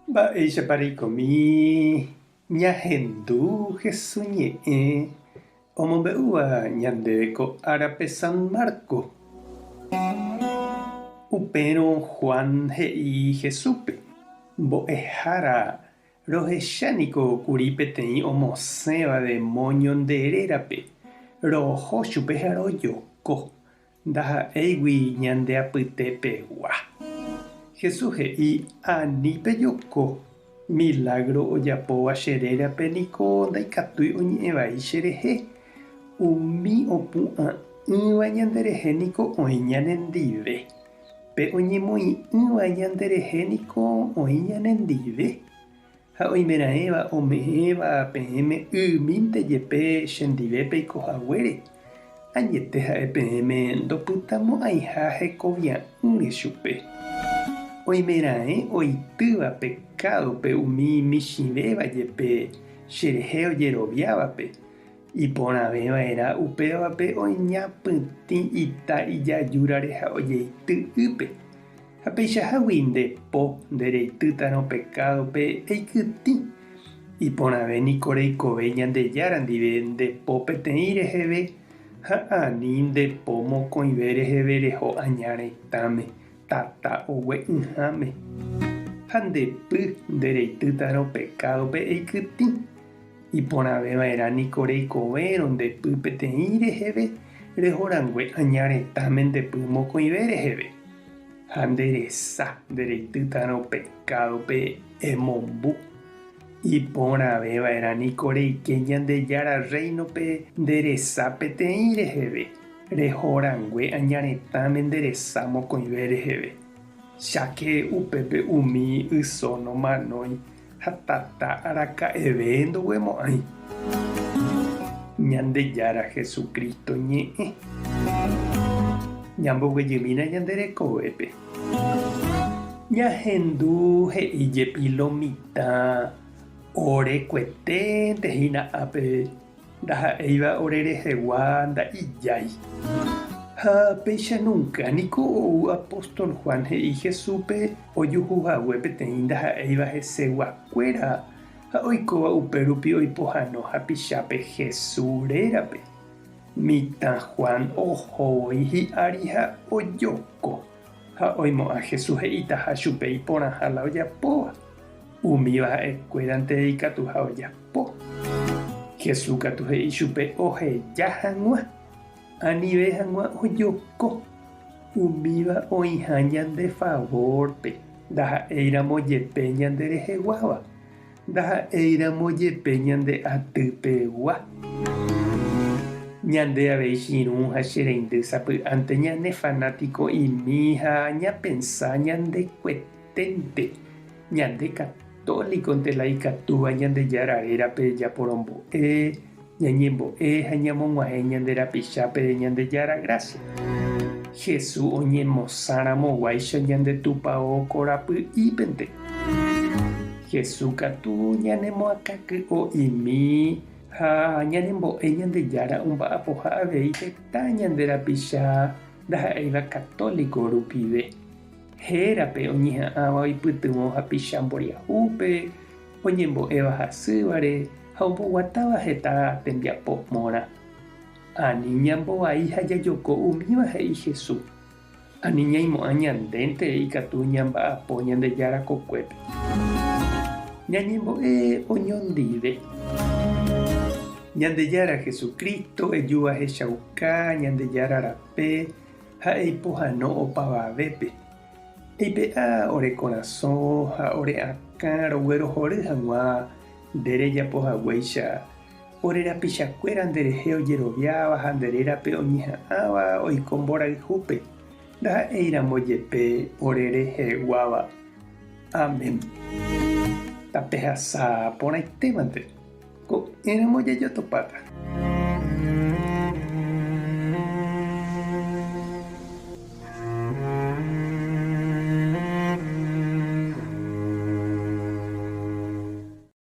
Mba'éichapa reikomi ñahendu Hesu ñe'ẽ omombe'úva ñandéve ko árape San Marco? Upérõ Juan he'i Jesúspe, Mbo'ehára, rohecha niko kuri peteĩ omosẽva demóño nde rérape, roho chupe ha rojoko, Ndaha'éigui ñande apytepegua. Jesús he'i, Ani pejoko, milágro ojapóva che rérape niko ndaikatúi oñe'ẽ vai cherehe, umi opu'ã'ỹva ñanderehe niko oĩ ñanendive. Pe oñemoĩ'ỹva ñanderehe niko oĩ ñanendive. Ha oimeraẽva ome'ẽva peẽme ymínte jepe chendive peiko haguére, añete ha'e peẽme ndopytamo'ãiha hekovia'ỹre chupe. Oimeraẽ oitýva pekádope umi michĩvéva jepe cherehe ojeroviávape, iporãve va'erã upévape oñapytĩ ita ijajúrare ha ojeity ýpe. Ha peichahágui nde po nde reitýtarõ pekádope eikytĩ. Iporãve niko reikove Ñandejára ndive nde po peteĩ reheve ha ani nde po mokõive reheve reho aña retãme, tata ogue'ỹháme. Ha nde py nde reitýtarõ pekádope eikytĩ. Iporãve va'erã niko reikovérõ nde py peteĩ reheve reho rangue aña retãme nde py mokõive reheve. Ha nde resa nde reitýtarõ pekádope emombu. Iporãve va'erã niko reike Ñandejára Rréinope nde resa peteĩ reheve, reho rangue aña retãme nde resa mokõive reheve. Cháke upépe umi yso nomanói Ha tata araka'eve ndoguemo'ãi. Ñandejára Jesucristo ñe'ẽ. Ñamboguejymína ñande rekovépe. Ñahendu he'i jepi lo mitã ore kueténte hína ápe Ndaha'éiva ore rehegua nda'ijái. Ha péicha núnka niko ou apóstol Juan he'i Jesúspe ojuhu hague peteĩ ndaha'éiva heseguakuéra ha oikóva upérupi oipohano hapichápe Jesús rérape. Mitã Juan oho voi hi'ári ha ojoko, ha oimo'ã Jesús he'itaha chupe iporãha la ojapóva. Umíva ha'ekuérante ikatuha ojapo. Jesús katu he'i chupe oheja hag̃ua, anive hag̃ua ojoko. Umíva oĩha ñande favórpe, ndaha'éiramo jepe ñande reheguáva, ndaha'éiramo jepe ñande atypegua. Ñande avei che irũ ha che reindy sapy'ánte ñane fanatiko'imi ha ñapensa ñandekueténte. Ñande católico-nte la ikatúva Ñandejára rérape japorombo'e, ñañembo'e ha ñamog̃uahẽ ñande rapichápe Ñandejára grásia. Jesús oñemosã ramoguáicha ñande tupao korapy'ípente. Jesús katu ñanemoakãky'o'imi ha ñanembo'e Ñandejára omba'apoha avei heta ñande rapicha ndaha'éiva católico rupive. Hérape oñeha'ãva oipytyvõ hapicha mboriahúpe, oñembo'éva hasývare ha omboguatáva heta tembiapo morã. Ani ñambovai ha jajoko umíva he'i Jesús. Ani ñaimo'ã ñandénte ikatu ñamba'apo Ñandejára kokuépe. Ñañembo'e oñondive. Ñandejára Jesucristo eju ahechauka Ñandejára rape Ha eipohano opavavépe. Eipe'a ore korasõ ha ore akã roguerohory hag̃ua nde rejapo haguéicha, ore rapichakuéra nderehe ojeroviáva ha nde rérape oñeha'ãva oiko mborayhúpe, ndaha'éiramo jepe ore reheguáva. Amén. Tapehasa porãitémante, ko'ẽramo jajotopáta.